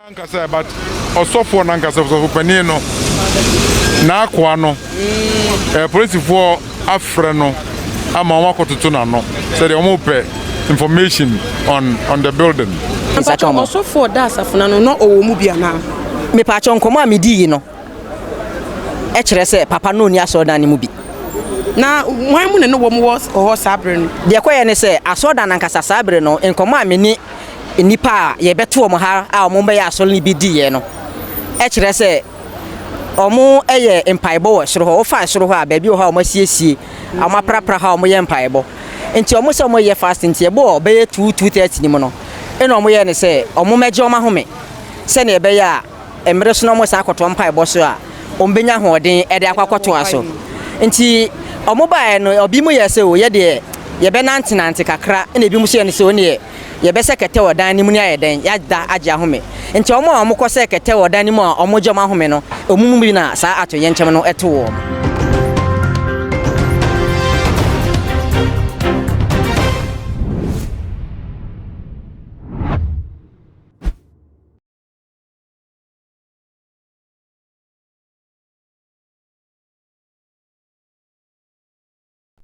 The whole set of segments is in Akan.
Ankasa but ɔsɔfoɔ no ankasa ɔsɔfopanin no n'akoa no ɛɛ polisifoɔ afrɛ no ama wɔn akɔtoto n'ano sɛdeɛ wɔn pɛ information on on the building. Mpakyɛ ɔsɔfoɔ ɔda asafo no ano na ɔwɔ mu bi anaa? Mepakyɛ nkɔmɔ a medii yi no kyerɛ sɛ papa no ɔnni asɔredan no mu bi. Na hwan mu na ne wɔn wɔ hɔ saa bere no? Deɛ ɛkɔyɛ ne sɛ asɔredan no ankasa saa bere no nkɔmɔ a me ne nnipa a yɛbɛto wɔn ha a wɔbɛyɛ asɔre no bi diiɛ no kyerɛ sɛ wɔyɛ mpaebɔ wɔ soro hɔ. Wofa soro hɔ a, baabi wɔ hɔ a wɔasiesie, wɔaprapra hɔ a wɔyɛ mpaebɔ. Nti wɔn sɛ wɔyɛ fasting nti ɛbɔɔ bɛyɛ 2 2:30 no mu no, ɛna wɔyɛɛ no sɛ wɔmmɛgye wɔn ahome sɛnea ɛbɛyɛ a mmere so na wɔsan akɔtoa mpaebɔ so a, wɔbɛnya ahoɔden de akɔ akɔtoa so. Nti wɔbaeɛ no, ebi mu yɛɛ sɛ o, yɛ deɛ yɛbɛnantenante kakra, ɛna ebi mu nso yɛ no sɛ o neɛ yɛbɛsɛ kɛtɛ wɔ dan no mu ne ayɛ dɛn, yɛada agye ahome. Nti wɔn a wɔkɔsɛɛ kɛtɛ wɔ dan no mu a wɔgye wɔn ahome no, wɔn mu bi na saa atoyerɛnkyɛm no too wɔn.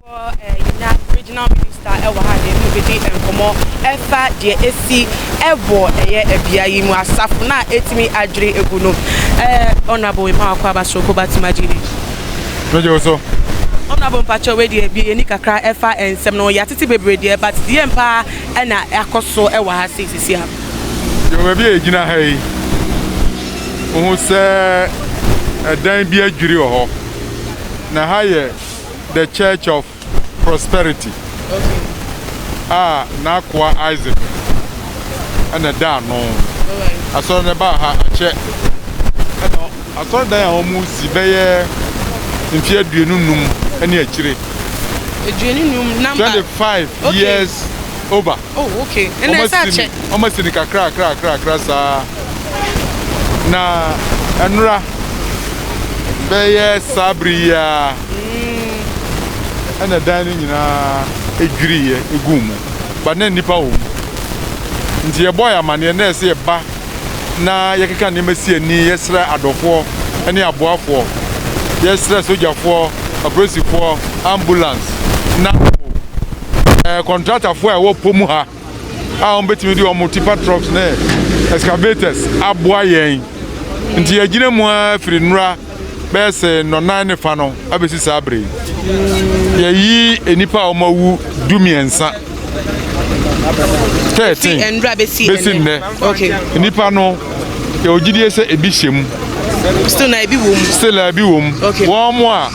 Yɛnya regional minister ɛwɔ ha deɛ ɛne obɛdi nkɔmmɔ ɛfa deɛ ɛsi ɛwɔ ɛyɛ ɛbea yi mu asafo no a ɛtumi adwiri egu no. Ɛɛ honorable Emma wakɔ aba soroko batuma GH. Megye wo so. Honorable mpakyɛ wei deɛ bie yɛni kakra ɛfa nsɛm no yɛatete bebree deɛ but deɛ mpaa ɛna akɔ so ɛwɔ ha sei sisi ha. Yɛwɔ baabi a yɛgyina ha yi, wohu sɛ ɛdan bi adwiri wɔ hɔ. Na ha yɛ The Church of Prosperity a n'akoa Isaac na ɛda ano. Asɔre no baa ha akyɛ. Ɛna asɔredan a wɔresi bɛyɛ mfeɛ 25 ne akyire. 25 years over. Oh, okay. Ɛnna ɛsɛ akyɛ. Wɔn asi no kakra kakra kakra saa. Na ɛnora bɛyɛ saa bere yi ara ɛna dan no nyinaa dwiriiɛ eguu mu. But na nnipa wɔ mu. Nti yɛbɔɔ yɛn amaneɛ na ɛsɛ yɛba na yɛkeka nneɛma si ani, yɛsrɛ adɔfoɔ ne aboafoɔ, yɛsrɛ sogyafoɔ, apolisifoɔ, ambulance, na ɛɛ kɔntratafoɔ a ɛwɔ pɔ mu ha a wɔbɛtumi de wɔn tipa trucks ne excavators aboa yɛn. Nti yɛgyina mu ara firi nnora bɛyɛ sɛ nnɔnan ne fa no abɛsi saa bere yi. Yɛyi nnipa a wɔawu 13. 13 bɛsi nnɛ. Nnipa no yɛwɔ gyidie sɛ ebi hyɛ mu. Still na ebi wɔ mu. Still na ebi wɔ mu. Wɔn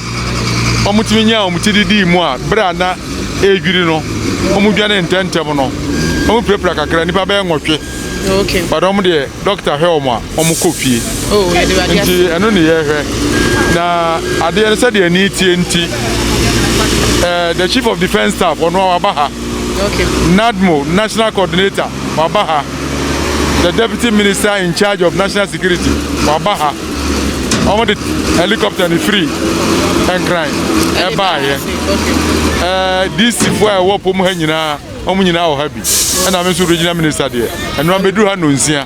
a wɔtumi nyaa wɔn ti didii mu a bere a na ɛredwiri no, wɔdwane ntɛmntɛm no, wɔpirapira kakra, nnipa bɛyɛ 8. Okay. But wɔn deɛ dɔkta hwɛ wɔn a wɔkɔ fie. Oh, yɛde wade ase. Nti ɛno ne yɛhwɛ. Na adeɛ no sɛdeɛ ani tie nti, eh, the chief of defence staff ɔno a waba ha. Okay. NADMO national coordinator waba ha. The deputy minister in charge of national security waba ha. Wɔn de helicopter no firi Nkran ɛbaayɛ. Okay. Eh, DC foɔ a ɛwɔ pom ha nyinaa. Wɔn nyinaa wɔ ha bi. Ɛna me nso regional minister deɛ, ɛno abɛduru ha nnɔnsia.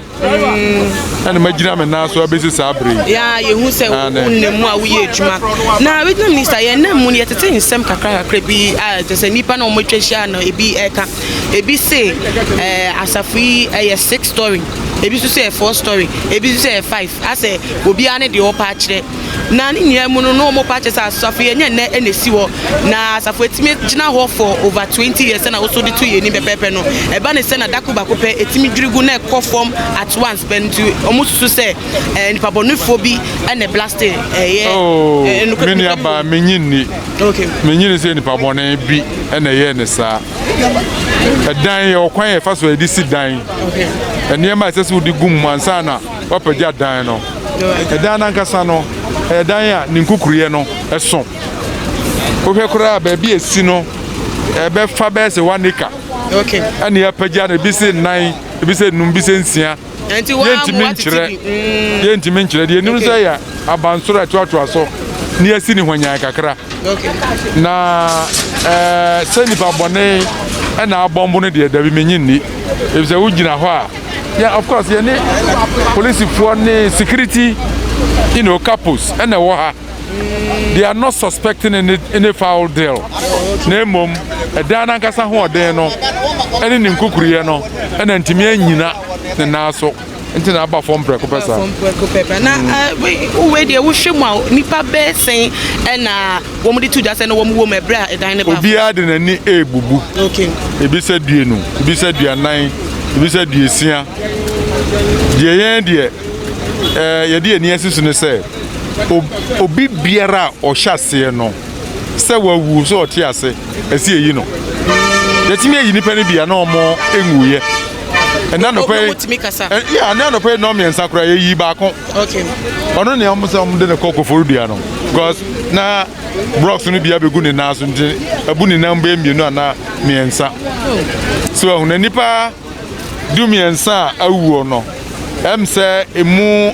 Ɛna magyina me nan so abɛsi saa bere yi. Ya yɛhu sɛ wonam mu a woyɛ adwuma. Na regional minister yɛn nam mu no yɛtete nsɛm kakra kakra bi a kyerɛ sɛ nnipa na wɔatwa ahyia na ebi ɛka. Ebi se ɛɛ asafo yi ɛyɛ 6 story, ebi nso sɛ ɛyɛ 4 story, ebi nso sɛ ɛyɛ 5. Asɛ obiara ne deɛ ɔpɛ akyerɛ. Na ne nyinaa mu no, na wɔn pa kyerɛ sɛ asafo yi ɛnyɛ nnɛ na esi hɔ. Na asafo etumi gyina hɔ for over 20 years sɛnea woso de to yɛn anim pɛpɛɛpɛ no. Ɛba ne sɛ na dako baako pɛ etumi dwiri gu na ɛkɔ fam at once pɛ nti wɔn susu sɛ ɛɛ nipa bɔnefoɔ bi ɛna blaste ɛyɛ. Oh, ɛɛ me nua baa menyi nni. Okay. Menyi ni sɛ nipa bɔne bi ɛna ɛyɛ ne saa. Ɛdan yɛ ɔkwan yɛ fa so yɛde si dan. Okay. Nneɛma a ɛsɛ sɛ wode gu mu ansa na wapagya dan no. Ɛdan no ankasa no, ɛyɛ dan a ne nkukuruiɛ no so. Wohwɛ koraa baabi a ɛsi no, ɛbɛfa bɛyɛ sɛ 1 acre. Ɛne yɛapagya no, ebi sɛ nnan, ebi sɛ num, ebi sɛ nsia. Yɛntumi nkyerɛ, yɛntumi nkyerɛ. Deɛ yɛnim sɛ yɛ abansoro a ɛtoatoa so na yɛasi ne hwanyan kakra. Na ɛɛ sɛ nipa bɔne ɛna abɔmbo no deɛ, dabi menye nni. Efisɛ wogyina hɔ a. Yeah, of course, yɛne polisifoɔ ne security capos ɛna ɛwɔ ha. They are not suspecting any foul deal. Na mmom, ɛdan no ankasa hoɔden no ɛne ne nkukuruiɛ no ɛna ntumi anyina ne nan so. Nti na aba fam prɛko pɛ saa. Fam prɛko pɛ pɛ. Na wei deɛ wohwɛ mu a nipa bɛɛ sɛn ɛna wɔn de to dwa sɛ na wɔn wɔ mu ɛberɛ a ɛdan no ba. Obiara de n'ani ebubu. Okay. Ebi sɛ duenu, ebi sɛ duanan, ebi sɛ duesia. Deɛ yɛn deɛ ɛɛ yɛde yɛn ani asi so ne sɛ obi biara a ɔhyɛ aseɛ no sɛ wawu sɛ ɔte ase ɛsɛ yɛyi no. Yɛtumi ayi nipa no bi a na wɔn nwuiɛ. Ɛnna anɔpa yi yeah, ɛnna anɔpa yi nnɔn mmiɛnsa koraa yɛyi baako. Ɔno nea wɔn sɛ wɔn de no kɔ Koforidua no because na blocks no bi abɛgu ne nan so nti abu ne nan bɛyɛ mmienu anaa mmiɛnsa. So ɛho na nipa du mmiɛnsa a awuo no ɛm sɛ emu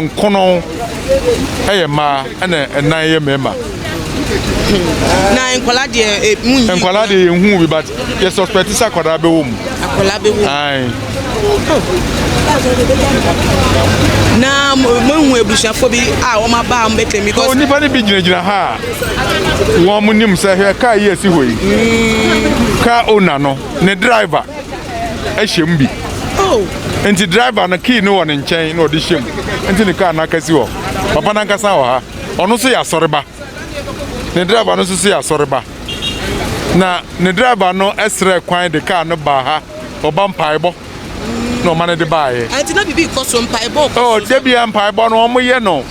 nkono yɛ mmaa ɛna ɛnan yɛ mmarima. Na nkwadaa deɛ eh, mu nyi. Nkwadaa deɛ yɛn hu bi but yɛ suspect sɛ akwadaa bɛwɔ mu. Akwadaa bɛwɔ mu. Ayi. Oh. Na mo ehu abusuafo bi a wɔn aba a wɔn bɛtɛm because. Oh, nipa no bi gyinagyina ha a wɔn nim sɛ hwɛ kaa yi esi hɔ yi. Kaa owner no ne driver ɛhyɛ mu bi. Oh. Nti driver no key no wɔ ne nkyɛn na ɔde hyɛ mu. Nti ne kaa no akasi hɔ. Papa nankasa wɔ ha. Ɔno nso yɛ asɔreba. Ne driver no nso so yɛ asɔreba. Na ne driver no srɛ kwan de kaa no baa ha. Ɔba mpaebɔ na ɔma no de baeɛ. Ɛnti na biribi kɔ so mpaebɔ kɔ so. Oh, da bia mpaebɔ no wɔn yɛ no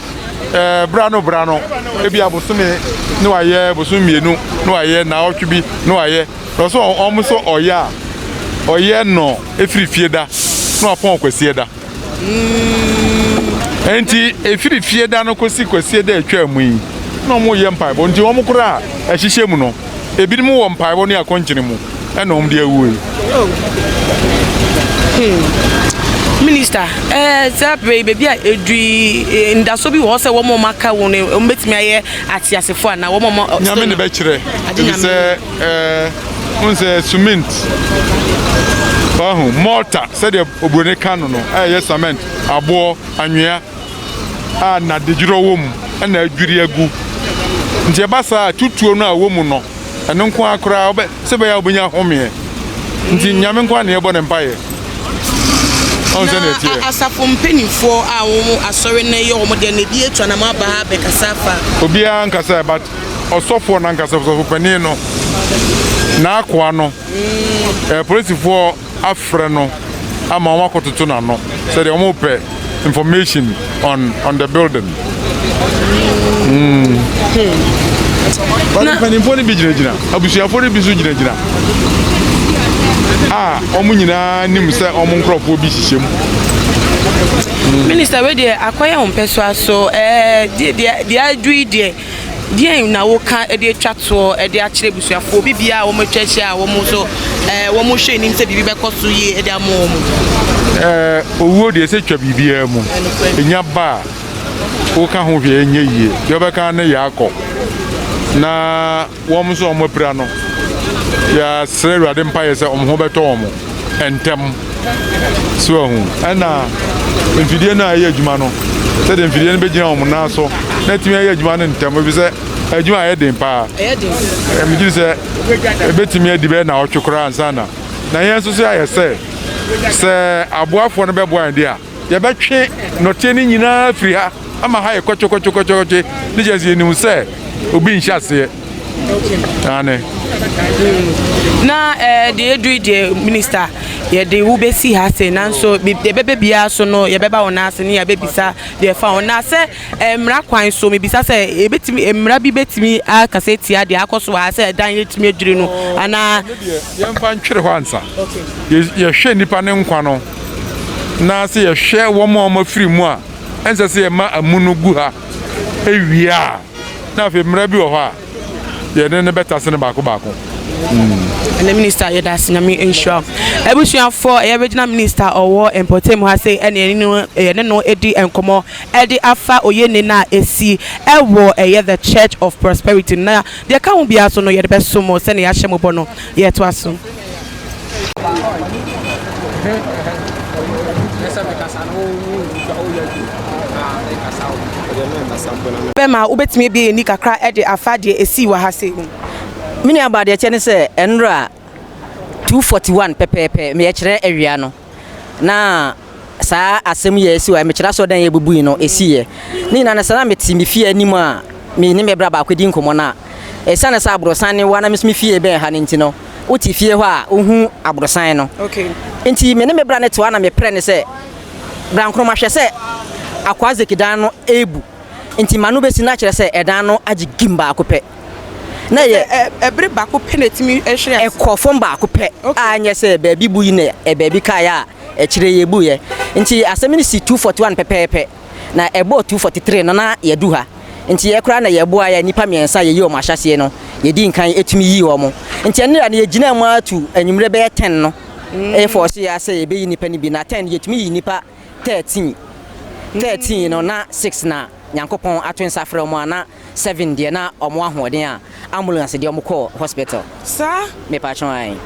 ɛɛ eh, bra no bra no. Ebi abosome ne wayɛ bosome mmienu ne wayɛ naawɔtwe bi ne wayɛ. Na ɔsɛ wɔn nso ɔyɛ a ɔyɛ no efiri fie da na wapɔn kwasie da. Enti ɛfiri Fieda no kɔsi Kwasieda a ɛtwaa mu yi, na wɔreyɛ mpaebɔ. Nti wɔn koraa a ɛhyehyɛ mu no, ebinom wɔ mpaebɔ ne akɔnkyene mu ɛna wɔn de awuo yi. Oh. Hmm. Minister, eh, saa berɛ yi baabi a ɛdu yi eh, ndaso bi wɔ hɔ sɛ wɔn a wɔaka wɔn no wɔn bɛtumi ayɛ ateasefo anaa wɔn a wɔn. Nyame ne bɛkyerɛ ebi sɛ ɛɛ n sɛ cement wahu mortar sɛdeɛ oburoni ka no no a ɛyɛ cement aboɔ anwea a nnadedwerɛ wɔ mu ɛna adwiri agu nti ɛba saa a tutuo no a ɛwɔ mu no ɛno nko ara koraa wobɛ sɛ bɛyɛ a wobɛnya homeɛ nti nyame nko ara na yɛbɔ ne mpaeɛ ɔn sɛ na ɛteɛ. Asafo mpanimfoɔ a wɔn asɔre no yɛ wɔn deɛ na ebi atu anam aba ha abɛkasa afa. Obiara nkasa but ɔsɔfoɔ no ankasa ɔsɔfo panin no n'akoa no ɛɛ polisifoɔ afrɛ no ama wɔn akɔtoto n'ano sɛdeɛ wɔn pɛ information on on the building. Mm. But mpanimfoɔ no bi gyinagyina abusuafoɔ no bi nso gyinagyina a wɔn nyinaa nim sɛ wɔn nkurɔfoɔ bi hyehyɛ mu. Minister wei deɛ akɔyɛ wo mpɛsoa so ɛɛ deɛ deɛ aduru yi deɛ deɛn na woka de atwa toɔ de akyerɛ abusuafoɔ obi biara a wɔn atwa ahyia a wɔn nso ɛɛ wɔn hwɛ anim sɛ biribi bɛkɔ so yie de ama wɔn. Ɛɛ owuo deɛ sɛ twa biribiara mu enya ba a woka ho hwee nyɛ yie deɛ ɔbɛka ne yɛ akɔ na. Wɔn nso a wɔapira no, yɛsrɛ Awurade mpaeɛ sɛ wɔn ho bɛtɔ wɔn ntɛm. So ahu? Ɛna mfidie no a ɛyɛ adwuma no, sɛdeɛ mfidie no bɛgyina wɔn nan so na atumi ayɛ adwuma no ntɛm, ɛfiri sɛ adwuma a ɛyɛ den paa. Megye di sɛ ɛbɛtumi adi bɛyɛ naawɔtwe koraa ansa na na yɛn nso so ayɛ sɛ sɛ aboafoɔ no bɛboa yɛn deɛ a, Yɛbɛtwe nnɔteɛ no nyinaa afiri ha ama ha yɛ kɔkyekɔkyekɔkyekɔkye ne kyerɛ sɛ yɛnim sɛ obi nhyɛ aseɛ. Aane. Na eh, deɛ ɛduru yi deɛ minista yɛde wo bɛsi ha se nanso deɛ ɛbɛbɛ biara so no yɛbɛba wo nan ase ne yɛabɛbisa deɛ ɛfa ho na sɛ eh, mmara kwan so mebisa sɛ ɛbɛtumi mmara bi bɛtumi akasa atia deɛ akɔ so wɔ ha sɛ ɛdan yɛtumi adwiri no anaa. Yɛmfa ntwere hɔ ansa. Yɛhwɛ nnipa ne nkwa no. Na sɛ yɛhwɛ wɔn a wɔafiri mu a, ɛnsɛ sɛ yɛma amu no gu ha wie a, na afei mmara bi wɔ hɔ a yɛne no bɛtase no baako baako. Ɛnɛ minister yɛda ase Nyame nhyira wo. Abusuafoɔ ɛyɛ regional minister ɔwɔ mpɔtam ha sei ɛne yɛne no yɛne no ɛdi nkɔmmɔ ɛde afa oyene no a ɛsi ɛwɔ ɛyɛ the church of prosperity no na deɛ ɛka ho biara so no yɛde bɛso mo sɛdeɛ yɛahyɛ mo bɔ no yɛtoa so. Bɛma wobɛtumi abue yɛn ani kakra de afa deɛ ɛsii wɔ ha sei ho. Me nuabaa, deɛ ɛteɛ ne sɛ, nnora 2:41 pɛpɛɛpɛ, meɛkyerɛ awia no, na saa asɛm yi a ɛsi wɔ ha, mekyerɛ asɔredan yi a ɛbubui no, ɛsiiɛ. Ne nyinaa no, sɛ na mete me fie anim a me ne me bra baako di nkɔmmɔ no a, ɛsiane sɛ aborosan ne wa na me nso me fie bɛn ha no nti no, wote fie hɔ a, wohu aborosan no. Nti me ne me bra no te hɔ a na meprɛ no sɛ, Bra Nkrumah hwɛ sɛ Akoa Zeki dan no rebu. Nti m'ano bɛsi no akyerɛ sɛ ɛdan no agye gim baako pɛ. Na ɛyɛ. Ɛbere baako pɛ na ɛtumi hwere ase. Ɛkɔ fam baako pɛ a ɛnyɛ sɛ baabi bui na baabi kaeɛ a akyire yi ɛbuiɛ. Nti asɛm no si 2:41 pɛpɛɛpɛ. Na ɛbɔɔ 2:43 no na yɛadu ha. Nti yɛ koraa na yɛboaeɛ a nnipa mmiɛnsa a yɛyii wɔn ahyɛaseɛ no, yɛdii nkan tumi yii wɔn. Nti ɛnnɛ no yɛgyinaa mu ara to anwummerɛ bɛyɛ 10 no, ɛfɔɔse yɛ ara sɛ yɛbɛyi nnipa no bi. Na 10 no yɛtumi yii nnipa 13. 13 no na 6 na Nyankopɔn ato nsa afrɛ wɔn a na 7 deɛ na wɔn ahoɔden a ambulance deɛ wɔn kɔɔ hospital. Saa? Mepakyɛw ae.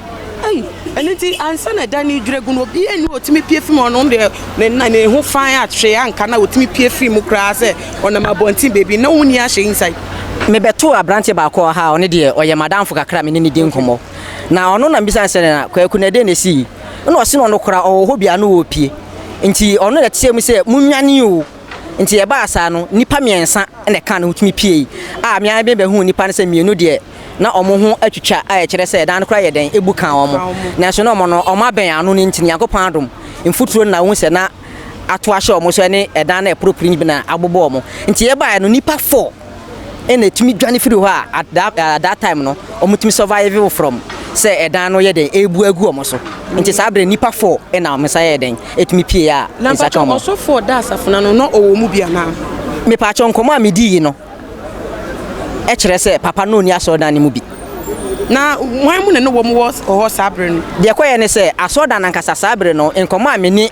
Ei, ɛno nti ansa na ɛdan no redwiri agu no obiara nni hɔ a ɔtumi pue fi mu, ɔno deɛ ne na ne ho fann a hwee anka na ɔtumi pue firi mu koraa sɛ ɔnam abɔnten baabi na wonni ahyɛ inside. Mebɛtoo aberanteɛ baako wɔ ha a ɔno deɛ ɔyɛ m'adamfo kakra a me ne no di nkɔmmɔ. Na ɔno na mebisa no sɛ na Kwaku na ɛdeɛn na ɛsii? Ɛna ɔse na ɔno koraa ɔwɔ hɔ bi a na ɔrepue. Nti ɔno na ɛteɛ mu sɛ monnwane o. Nti ɛbaa saa no, nnipa mmiɛnsa na ɛkaa ne ho tumi puei a me ara mebɛhuu nnipa no sɛ mmienu deɛ na wɔn ho atwitwa a ɛkyerɛ sɛ ɛdan no koraa yɛ dɛn, ebu kaa wɔn. Nanso na wɔn no, wɔabɛn ano no nti no, Nyankopɔn adom, mfuturo no na wohu sɛ na ato ahyɛ wɔn so ne ɛdan no a ɛporoporo no bi na abobɔ wɔn. Nti yɛbaeɛ no, nnipa four ɛna ɛtumi dwane firi hɔ a at that, at that time no, wɔtumi survive from sɛ ɛdan no yɛ dɛn, ɛrebu agu wɔn so. Nti saa berɛ nnipa four ɛna wɔn nsa yɛ dɛn, ɛtumi pie a Na nsa ka mpakyɛw wɔn. ɔsɔfo a ɔda asafo no ano no na ɔwɔ mu bi anaa? Mepaakyɛw nkɔmmɔ a medii yi no, kyerɛ sɛ papa no nni asɔredan no mu bi. Na hwan mu na na wɔn wɔ hɔ saa bere no? Deɛ ɛkɔeɛ ne sɛ, asɔredan no ankasa saa bere no, nkɔmmɔ a me ne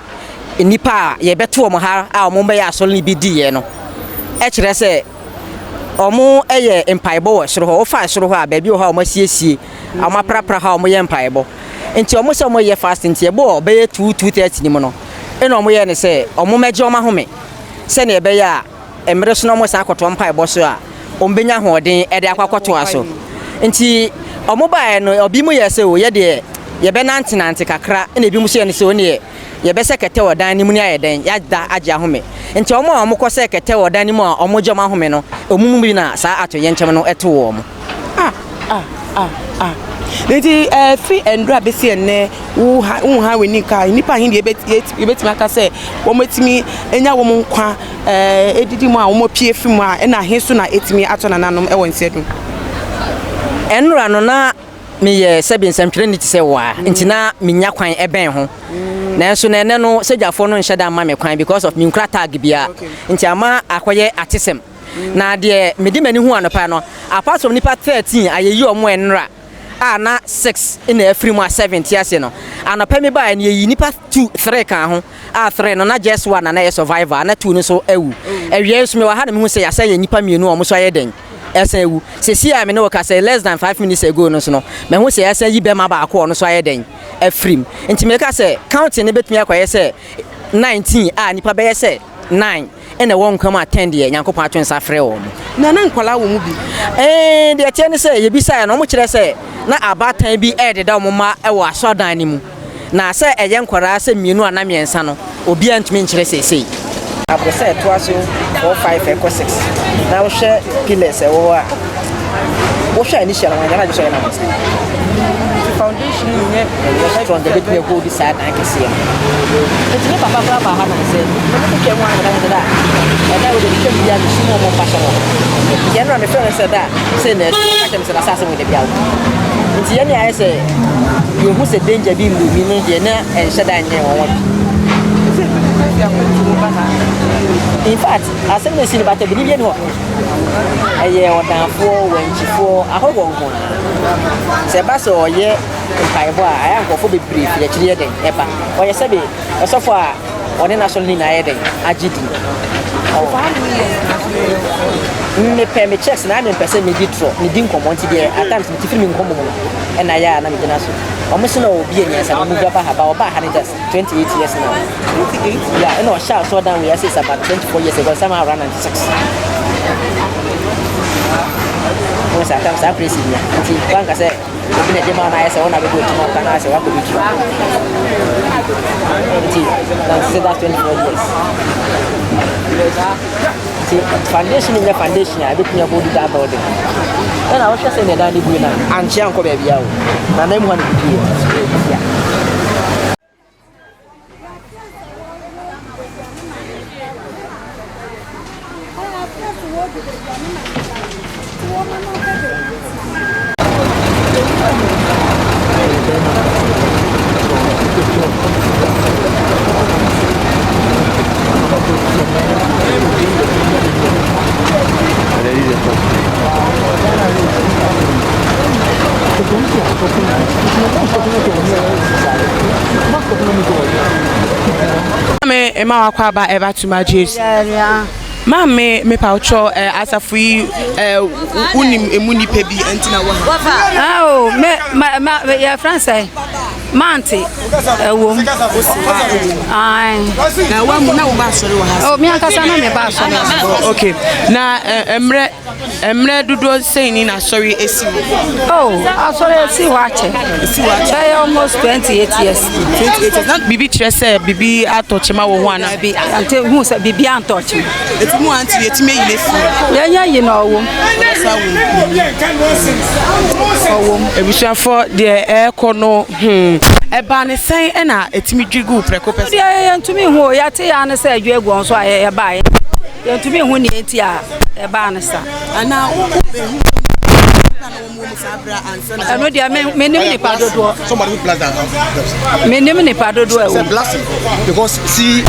nnipa a yɛbɛto wɔn ha a wɔbɛyɛ asɔre no bi diiɛ no kyerɛ sɛ wɔyɛ mpaebɔ wɔ soro hɔ. Wofa soro hɔ a, baabi wɔ hɔ a wɔasiesie, wɔaprapra hɔ a wɔyɛ mpaebɔ. Nti wɔn sɛ wɔyɛ fasting nti ɛbɔɔ bɛyɛ 2, 2:30 no mu no, ɛna wɔyɛɛ no sɛ wɔmmɛgye wɔn ahome sɛdeɛ ɛbɛyɛ a mmere so na wɔsan akɔtoa mpaebɔ so a, wɔbɛnya ahoɔden de akɔ akɔtoa so. Nti wɔbaeɛ no, ebi mu yɛɛ sɛ o, yɛ deɛ yɛbɛnantenante kakra, ɛna ebi mu nso yɛ no sɛ o neɛ yɛbɛsɛ kɛtɛ wɔ dan no mu ne ayɛ dɛn, yɛada agye ahome. Nti wɔn a wɔkɔsɛɛ kɛtɛ wɔ dan no mu a wɔgye wɔn ahome no, wɔn mu bi na saa atoyerɛnkyɛm no too wɔn. Ah, ah, ah, ah. Nti ɛfiri eh, ndura bɛsi ɛnnɛ wo ha wo ha w'ani nka nnipa ahe deɛ yɛbɛtumi aka sɛ wɔatumi anya wɔn nkwa ɛɛ edidi mu a wɔapue fi mu a ɛna ahe so na etumi atɔ nananom ɛwɔ nsɛdum. Ɛnora no na meyɛ sɛbi nsɛmtwerɛni te sɛ wo a nti na menya kwan ɛbɛn ho nanso na ɛnɛ no sogyafoɔ no nhyɛ da mma me kwan because of menkura tag biara nti ama akɔyɛ atesɛm na deɛ mede m'ani hu anɔpa no apart from nipa 13 a yɛyi wɔn ɛnora a na 6 na afiri mu a 7 te ase no anɔpa mi baeɛ no yɛyi nipa 2 3 kaa ho a 3 no na just one na na ɛyɛ survivor na 2 no nso awu. Awia yi nso mewɔ ha na mehu sɛ yɛasan yɛ nnipa mmienu a wɔn nso ayɛ dɛn ɛsan awu. Seesei a me ne wo kasa yi less than 5 minutes ago no nso no mahu sɛ yɛasan yi bɛrima baako a ɔno nso ayɛ dɛn afiri mu. Nti meka sɛ counting no bɛtumi akɔyɛ sɛ 19 a nnipa bɛyɛ sɛ 9 ɛna ɛwɔ nkwa mu a 10 deɛ Nyankopɔn ato nsa afrɛ wɔn. Na na nkwadaa wɔ mu bi? Ee, deɛ ɛteɛ ne sɛ yɛbisaeɛ no wɔkyerɛ sɛ na abaatan bi rededa wɔn mma wɔ asɔredan no mu. Na sɛ ɛyɛ nkwadaa sɛ mmienu anaa mmiɛnsa no, obiara ntumi nkyerɛ seesei. Aborosan a ɛtoa so four, five ɛkɔ six na wohwɛ pillars a ɛwɔ hɔ a, wohwɛ a ani hyia no wɔanyɛ no adwene sɛ ɔyɛ no aborosan. Nti foundation no nyɛ ɛnyɛ strong a ɛbɛtumi ahold saa dan kɛseɛ no. Nti me papa koraa baa ha na sɛ me ne no twam a na meka kyerɛ no sɛ da ɛda wei deɛ metwam biara mesu mu ɔmo mpa hyɛ hɔ. Nti ɛno na mefrɛ no sɛ da sei na ɛte ɔka kyerɛ me sɛ n'asase wɔ da bi awo. Nti yɛne ayɛ sɛ yɛhu sɛ danger bi mmu mi no deɛ na ɛnhyɛ da nyɛ wɔn pii. In fact, asɛm na ɛsi no bata bi ne hɔ. Ɛyɛ ɔdanfoɔ, wankyifoɔ, ahɔhoɔ nko ara. Sɛ ɛba sɛ ɔyɛ mpaebɔ a, ayɛ a nkurɔfoɔ bebree firi akyiri yɛ dɛn ɛba. Ɔyɛ sɛbe ɔsɔfo a ɔne n'asɔre no nyinaa yɛ dɛn agye din. Mepɛ me checks na mempɛ sɛ medi torɔ, medi nkɔmmɔ nti deɛ at times mete firi me nkɔmmɔ mu no ɛna ayɛ a na megyina so. Ɔmo se na ɔwɔ bi aniansa na ɔmove aba ha ba ɔbaa ha no just 28 years now. 28? Yeah, ɛna ɔhyɛ asɔɔdan wei ase is about 24 years ago, somehow around 96. Wɔn sɛ atam saa presi nya nti wanka sɛ Obi na ɛde ma no ayɛ sɛ wo na bɛbɔ adwuma ɔka no ayɛ sɛ wakɔ bi tu. Nti na nti sɛ that's 24 years. Nti foundation nyɛ foundation a ɛbɛtumi akɔ do that building. Ɛna wohwɛ sɛ ne dan no bue no a ankyea ankɔ baabi a o. Na nan mu ha na ɛbɛbue. Yeah. Maame mma wakɔ aba ɛba tuma jesu. Maame mepa wotwɔ eh, asafo yi eh, wonim emu nipa bi ɛnti na wɔ ha. Ah, oh, me ma ma yɛ fɛn sɛ mante ɛwom. Ae. Na wa mu na wo ba asɔre wɔ ha. Oh, mi ankasa na me ba asɔre. Okay. Na eh, mmerɛ Mmerɛ dodoɔ sɛn ni na asɔre esi hɔ? Oh, asɔre esi hɔ akyɛ. Esi hɔ akyɛ. Bɛyɛ almost 28 years. 28 years. Na biribi kyerɛ sɛ biribi atɔ kyema wɔ ho anaa? Dabi, ante hu sɛ biribi antɔ kyema. Eti mu ante yɛtumi ayi no afiri. Yɛnyɛ yi na ɔwom. Ɔsa wom. Ɔwom. Abusuafoɔ deɛ ɛrekɔ no hmm ɛbaa ne sɛn ɛna ɛtumi dwiri guu prɛko pɛ? Deɛ yɛntumi hu o, yɛte yɛ ano sɛ adwa agu wɔn so a yɛbaeɛ. Yɛntumi nhu nea enti a ɛbaa no saa. Anaa wobɛhu nnipa na wɔn wɔ mu saa berɛ ansa na. Ɛno deɛ me menim nipa dodoɔ. Somebody who bless that house. Menim nipa dodoɔ ɛwɔ. It's a blessing because see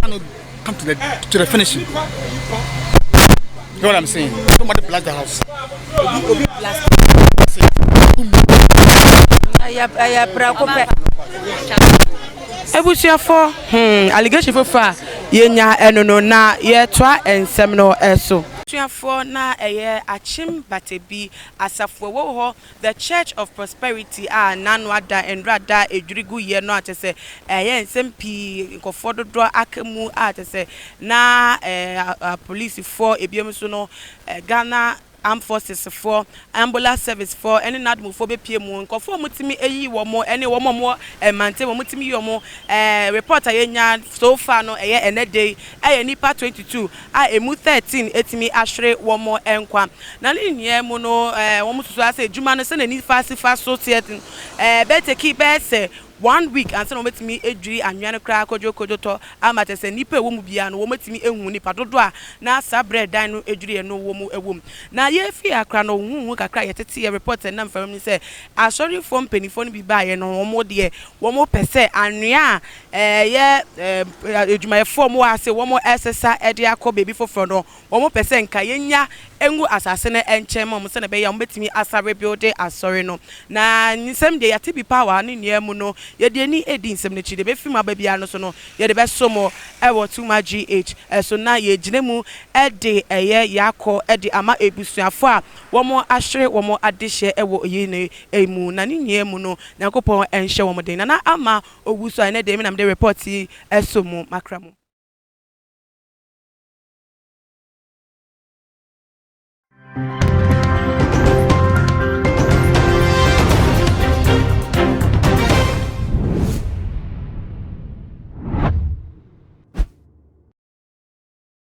cannot come to the to the finishing. You know what I'm saying? Somebody bless the house. Obi obi bless. Ɛyɛ ɛyɛ prɛko pɛ. Abusuafoɔ, hmm, allegation foforɔ a yɛnya ɛno no, na yɛtoa nsɛm no so. Abusuafoɔ, na ɛyɛ Akyem Batabi asafo ɛwɔ hɔ, The Church of Prosperity a n'ano ada nwura da adwiri gu yɛ no a kyerɛ sɛ ɛyɛ nsɛm pii nkurɔfoɔ dodoɔ aka mu a kyerɛ sɛ na apolisifoɔ ebinom nso no Ghana Armed Forces foɔ, Ambulance Service foɔ ne NADMO foɔ bɛpue mu. Nkurɔfoɔ a wɔtumi yi wɔn ne wɔn a wɔwɔ mantam a wɔtumi yi wɔn. Report a yɛanya so far no ɛyɛ ɛnnɛ da yi ɛyɛ nnipa 22 a ɛmu 13 atumi ahwere wɔn nkwa. Na ne nyinaa mu no wɔsusu ara sɛ adwuma no sɛdeɛ nifa si fa so teɛ no ɛbɛtake bɛyɛ sɛ One week ansa na wɔatumi adwiri anwea no koraa kodwokodwo tɔ ama kyerɛ sɛ nnipa a ɛwɔ mu biara no wɔatumi ahu nnipa dodoɔ a na saa berɛ a dan no dwiriiɛ no wɔn wɔ mu. Na yɛfiri ha koraa no huhu kakra a yɛteteeɛ report a ɛnam mframa mu ne sɛ asɔrefoɔ mpanimfoɔ no bi baeɛ no wɔn deɛ wɔn pɛ sɛ anwea a ɛyɛ adwumayɛfoɔ a wɔwɔ ha sɛ wɔn resesa de akɔ baabi foforɔ no Wɔpɛ sɛ nka yɛnya ngu asase no nkyɛn ma wɔn sɛdeɛ ɛbɛyɛ a wɔbɛtumi asa rebuilde asɔre no. Na nsɛm deɛ yɛate bi paa wɔ ha ne nnua mu no, yɛde ani redi nsɛm no akyi. Deɛ ɛbɛfiri mu aba biara no so no, yɛde bɛso mo wɔ Tuma GH so na yɛgyina mu de ɛyɛ yɛakɔ de ama abusuafoɔ a wɔahwere wɔn adehyeɛ wɔ yei no mu. Na ne nyinaa mu no, Nyankopɔn nhyɛ wɔn den. Nana Ama Owusu a ɛnnɛ deɛ me na mede report yi so mo makra mu.